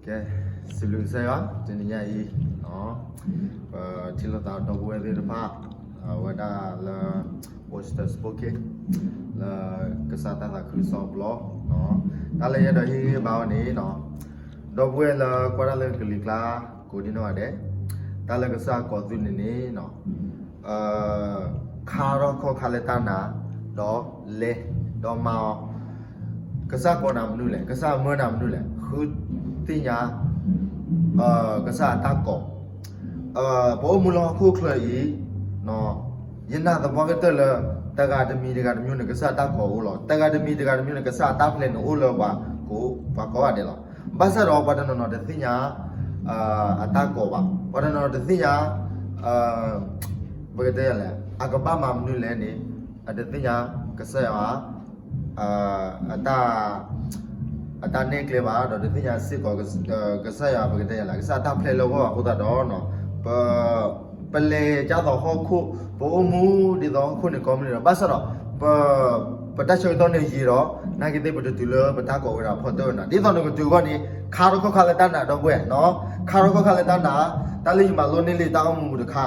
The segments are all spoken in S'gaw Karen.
ကဲ, စံးဘျုးကစၢ်ယွၤ, တနံၤညါအံၤ ပထံၣ်လိာ်သးဒီပုၢ်ဝဲၢ်သ့ၣ်တဖၣ် အဝဲဒၣ်လၢ Western Spokane လၢကစၢ်တၢ်သးခုကစီၣ်အပျီ, တၢ်လၢယအဲၣ်ဒိးဟ့ၣ်ဂံၢ်ဘါဝဲန့ၣ် ဒီပုၢ်ဝဲၢ်လၢကွၢ်တၢ်လၢကလံၤကျါ ကိးဒံနီၢ်ဂၤဒဲး, တၢ်လၢကစၢ်ကိးသုန့ၣ်န့ၣ် ခါထီၣ်ခီၣ်ခါလၢတၢ်နာ်, ဒီးလဲၤ, ဒီးမၤအီၤ, ကစၢ်ကိးနၤမနုၤလဲၣ်, ကစၢ်မၢနၤမနုၤလဲၣ်, ဃုသ့ၣ်ညါ ကစၢ်အတၢ်ကိး, ပအိၣ်မူလၢဟီၣ်ခိၣ်ချၢအံၤ ယနာ်သပှၢ်ကတၢၢ်လၢ တဂၤတမံၤတဂၤတမံၤန့ၣ် ကစၢ်အတၢ်ကိးအိၣ်လီၤ. တဂၤတမံၤတဂၤတမံၤန့ၣ် ကစၢ်အတၢ်ပျဲန့ၣ်အိၣ်လၢပှၤကိး, ပှၤကိးဂၤဒဲးလီၤ. ဘၣ်ဆၣ်ဒီးပှၤတနီၤနီၤတသ့ၣ်ညါ အတၢ်ကိးဘၣ်. ပှၤတနီၤနီၤတသ့ၣ်ညါ ပကတဲလဲၣ် အကဘၣ်မၤမနုၤလဲၣ်န့ၣ် အတသ့ၣ်ညါကစၢ်ယွၤ အတၢ်နဲၣ်ကျဲဘၣ်, ဒီးတသ့ၣ်ညါစ့ၢ်ကီး ကစၢ်ယွၤ ပကတဲလဲၣ် ကစၢ်အတၢ်ပျဲလၢအဂီၢ်အဃိသတးဒီး ပလဲၤကၢ်သိးဟီၣ်ခိၣ်, ပအိၣ်မူဒ်သိးဟီၣ်ခိၣ်န့ၣ်ကိးမုၢ်နံၤဒီး ဘၣ်ဆၣ်ဒီး ပတၢ်ဆၢကတီၢ်န့ၣ်ယံာ်ဒီး နာ်က့သ့ၣ်ပတတုၤလၢပတၢ်ကိးဝဲဒၣ်ဖီတၢၣ်ဝဲနၤ, ဒ်သိးနကတုၤအဂီၢ်န့ၣ် ခါထီၣ်ခီၣ်ခါလၢတၢ်နာ်ဒီပုၢ်ဝဲၢ်, ခါထီၣ်ခီၣ်ခါလၢတၢ်နာ်, တၢ်လၢယမၤလိန့ၢ်လံတၢ်အိၣ်မူပူၤတခါ,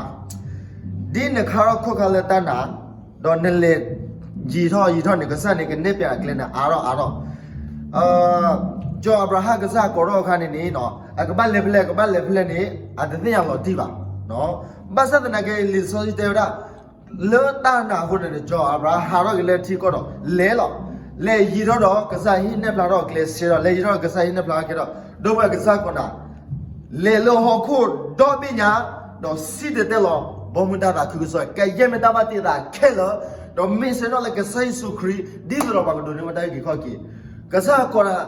ဒ်နခါထီၣ်ခီၣ်ခါလၢတၢ်နာ်, ဒီးနလဲၤယံာ်ထီၣ်ယံာ်ထီၣ်န့ၣ် ကစၢ်န့ၣ်ကနဲၣ်ပၠးအကျဲန့ၣ် အါထီၣ်အါထီၣ် ကၠီၤအၤဘြၤဟၣ် ကစၢ်ကိးထီၣ်အခါန့ၣ်န့ၣ် အကဘၣ်လဲၤဖဲလဲၣ် အကဘၣ်လဲၤဖဲလဲၣ်န့ၣ် အတသ့ၣ်ညါလီၤတံၢ်ဘၣ်. ဘၣ်ဆၣ်သနာ်က့ လံာ်စီဆှံတဲဝဲဒၣ် လၢတၢ်နာ်အဃိန့ၣ် ကၠီၤအၤဘြၤဟၣ်ဟးထီၣ်က့ၤလၢထံကီၢ်ဒီး လဲၤလီၤ. လဲၤယံာ်ထီၣ်ဒီး ကစၢ်ဟ့ၣ်နဲၣ်ဖျါထီၣ်အကျဲစဲဒီး လဲၤယံာ်ထီၣ်ဒီး ကစၢ်ဟ့ၣ်နဲၣ်ဖျါထီၣ်အကျဲဒီး ဒီပုၢ်ဝဲၢ် ကစၢ်ကိးနၤ လဲၤလၢဟီၣ်ခိၣ်ဒီဘ့ၣ်ညါ ဒီးစံၣ်တဲၤတဲလီၤ ဘီမုၢ်တၢ်သးခုကစီၣ် ကယဲၢ်မ့ၢ်တၢ်ဘၣ်တ့သးခဲလၢာ်, ဒီးမ့ၢ်စဲထီၣ်လၢကစၢ်ယ့ၣ်ၡူးခရံာ် ဒ်သိးဒီးပှၤကဒိးန့ၢ်ဝဲတၢ်အုၣ်က့ၤခီၣ်က့ၤ, ကစၢ်ကိးနၤ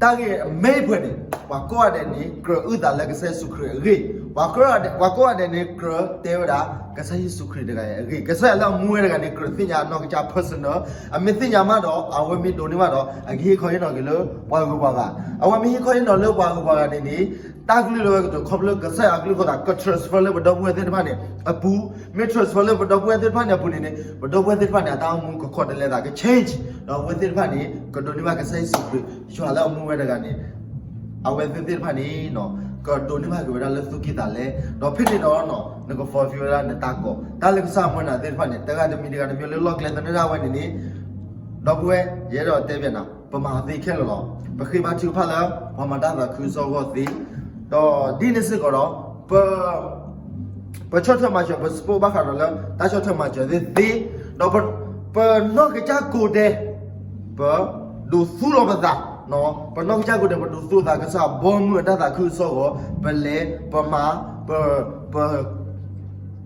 တၢ်ဂ့ၢ်အမဲာ်ပှဲၤန့ၣ် ပှၤကိးဂၤဒဲးန့ၣ် ကြၢးအုၣ်သးလၢကစၢ်ယ့ၣ်ၡူးခရံာ်အဂ့ၢ်, ပှၤကိးဂၤဒဲး ပှၤကိးဂၤဒဲးန့ၣ် ကြၢးတဲဝဲဒၣ် ကစၢ်ယ့ၣ်ၡူးခရံာ်တဂၤအံၤအဂ့ၢ်, ကစၢ်ယွၤလၢအမူဝဲတဂၤန့ၣ် ကြၢးသ့ၣ်ညါအနီၢ်ကစၢ် personal, အမ့ၢ်သ့ၣ်ညါမးဒီး အဝဲမ့ၢ်ဒိးန့ၢ်ဘၣ်ဒီး အကဟ့ၣ်ခီဟ့ၣ်နီၤက့ၤလၢပှၤဂုၤပှၤဂၤ, အဝဲမ့ၢ်ဟ့ၣ်ခီဟ့ၣ်နီၤလၢပှၤဂုၤပှၤဂၤန့ၣ်န့ၣ် တၢ်ကလုၢ်လၢဝဲကတိၤခီဖျိကစၢ်ယွၤအကလုၢ်အဃိသတး က transfer လၢပဒီပုၢ်ဝဲၢ်သ့ၣ်တဖၣ်န့ၣ်အပူၤ, မ့ၢ် transfer လၢပဒီပုၢ်ဝဲၢ်သ့ၣ်တဖၣ်န့ၣ်အပူၤန့ၣ်န့ၣ် ပဒီပုၢ်ဝဲၢ်သ့ၣ်တဖၣ်န့ၣ် အတၢ်အိၣ်မူကခီတလဲသးက change, ဒီးအဝဲသ့ၣ်တဖၣ်န့ၣ် ကဒိးန့ၢ်ဘၣ်ကစၢ်ယ့ၣ်ၡူးခရံာ် ယွၤလၢအမူဝဲတဂၤန့ၣ် အဝဲသ့ၣ်သ့ၣ်တဖၣ်န့ၣ် ကဒိးန့ၢ်ဘၣ်က့ၤဝဲဒၣ်လၢသူၣ်ကံၢ်သးလဲ, ဒီးဖဲန့ၣ်ဒီး နက fulfill ဝဲဒၣ်နတၢ်ကိး, တၢ်လၢကစၢ်မၢနၤသ့ၣ်တဖၣ်န့ၣ် တဂၤတမံၤတဂၤတမံၤလၢလီၢ်ကျဲသနၢၣ်ဒၣ်ဝဲန့ၣ်န့ၣ် ဒီပုၢ်ဝဲၢ် ယအဲၣ်ဒိးတဲဘၣ်နၤ ပမၤသ့ခဲလၢာ်လီၤ. ပဃ့ဘါထုကဖၣ်လၢ ပှၤမၤတၢ်သးခုကစီၣ်အဂီၢ်သ့, ဒီးဒ်န့ၣ်စ့ၢ်ကီးဒီး ပ ပဆီၣ်ထွဲမၤစၢၤ ပ support ဘၣ်ဃးဒီးလၢ တၢ်ဆီၣ်ထွဲမၤစၢၤသ့ၣ်သ့, ဒီးပနီၢ်ကစၢ်ကိးဂၤဒဲး ပဒိးသူလီၤပသး, ပနီၢ်ကစၢ်ကိးဂၤဒဲး ပဒိးသူသး ကစၢ်ဘီမုၢ်အတၢ်သးခုကစီၣ်အဂီၢ် ပလဲၤ ပမၤ ပ ပ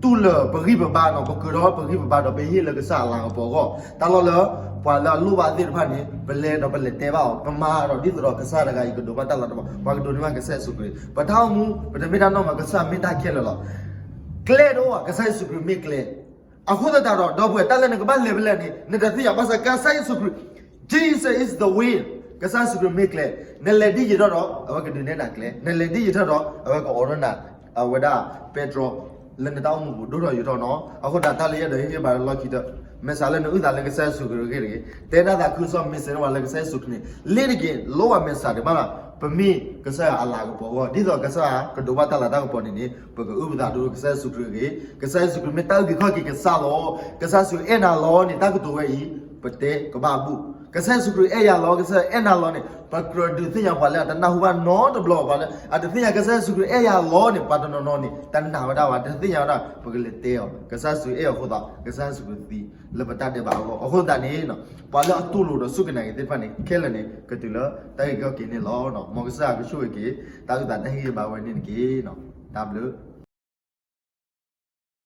တူၢ်လိာ်ပဂံၢ်ပဘါဒီး ပကုာ်ထီၣ်ပဂံၢ်ပဘါဒီး ပဟ့ၣ်လၢကစၢ်အလၤကပီၤအဂီၢ်, တၢ်လီၢ်လၢ ပှၤလၢအလိၣ်ဘၣ်သ့ၣ်တဖၣ်န့ၣ် ပလဲၤဒီးပလဲၤတဲဘၣ်အီၤ, ပမၤဒီးဒ်သိးဒီးကစၢ်တဂၤအံၤ ကဒိးဘၣ်တၢ်လၤကပီၤ, ပှၤကဒိးန့ၢ်ဘၣ်ကစၢ်ယ့ၣ်ၡူးခရံာ်, ပတၢ်အိၣ်မူ ပတမ့ၢ်တၢ်နီၢ်မး ကစၢ်မ့ၢ်တၢ်ခဲလၢာ်လီၤ. ကျဲတအိၣ်ဘၣ်, ကစၢ်ယ့ၣ်ၡူးခရံာ်မ့ၢ်ကျဲ, အဃိသတးဒီး ဒီပုၢ်ဝဲၢ် တၢ်လၢနကဘၣ်လဲၤဖဲလဲၣ်န့ၣ် နတသ့ၣ်ညါဘၣ်ဆၣ် ကစၢ်ယ့ၣ်ၡူးခရံာ် Jesus is the way, ကစၢ်ယ့ၣ်ၡူးခရံာ်မ့ၢ်ကျဲ, နလဲၤဒ်ယံာ်ထီၣ်ဒီး အဝဲကဒုးနဲၣ်နၤကျဲ, နလဲၤဒ်ယံာ်ထီၣ်ဒီး အဝဲကအိးထီၣ်နၤ အဝဲဒၣ်ပဲတြီ လၢနတၢ်အိၣ်မူပူၤဒိၣ်ထီၣ်ယိာ်ထီၣ်နီၤ. အဃိသတး တၢ်လၢယအဲၣ်ဒိးဟ့ၣ်ဂံၢ်ဘါလၢလီၢ်ခံတၢၢ် မဲာ်ဆှးလၢနအုၣ်သးလၢကစၢ်ယ့ၣ်ၡူးခရံာ်အဂ့ၢ်တဂ့ၤ, တဲတၢ်သးခုကစီၣ် မ့ၢ်စ့ၢ်ကီးဝဲလၢကစၢ်ယ့ၣ်ၡူးခရံာ်န့ၣ် လ့တက့ၢ် လိၣ်ဘၣ်မဲာ်ဆှးဒံးဘၣ်လီၤ. ပမ့ၢ်ကစၢ်ယွၤအလၤကပီၤအဂီၢ် ဒ်သိးကစၢ်ယွၤကဒိးဘၣ်တၢ်လၤတၢ်ကပီၤန့ၣ်န့ၣ် ပကအုၣ်ပသးဒိလၢကစၢ်ယ့ၣ်ၡူးခရံာ်အဂ့ၢ်, ကစၢ်ယ့ၣ်ၡူးခရံာ်မ့ၢ်တၢ်အုၣ်က့ၤခီၣ်က့ၤကစၢ်လီၤ. ကစၢ်ယ့ၣ်ၡူးအဲၣ်နၤလီၤန့ၣ် တၢ်ကတိၤဝဲအံၤ ပတဲကဘၣ်အဘူး, ကစၢ်ယ့ၣ်ၡူးခရံာ်အဲၣ်ယၤလီၤ, ကစၢ်ယွၤအဲၣ်နၤလီၤန့ၣ် ပကြၢးဒုးသ့ၣ်ညါပှၤလၢအတနၢ်ဟူဘၣ်နီတဘျီ, ပှၤလၢအတသ့ၣ်ညါကစၢ်ယ့ၣ်ၡူးခရံာ်အဲၣ်ယၤလီၤန့ၣ် ပှၤတနီၤနီၤန့ၣ် တနာ်ဝဲဒၣ်ဘၣ်, တသ့ၣ်ညါဝဲဒၣ်, ပကလဲၤတဲအီၤ ကစၢ်ယ့ၣ်ၡူးအဲၣ်အီၤအဃိသတး ကစၢ်ယ့ၣ်ၡူးခရံာ်သံလၢပတၢ်ဒဲးဘးအဂီၢ်. အဃိသတးန့ၣ် ပှၤလၢအတူၢ်လိာ်ဒီးစူၢ်က့ၤနာ်က့ၤသ့ၣ်တဖၣ်န့ၣ် ခဲလၢာ်န့ၣ် ကတုၤလၢတၢ်အုၣ်က့ၤခီၣ်က့ၤန့ၣ်လီၤ. မ်ကစၢ်ယွၤကဆိၣ်ဂ့ၤက့ၤ တၢ်အုၣ်သးတၢ်ဟ့ၣ်ဂံၢ်ဘါဝဲန့ၣ်တက့ၢ်. တၢ်ဘျုး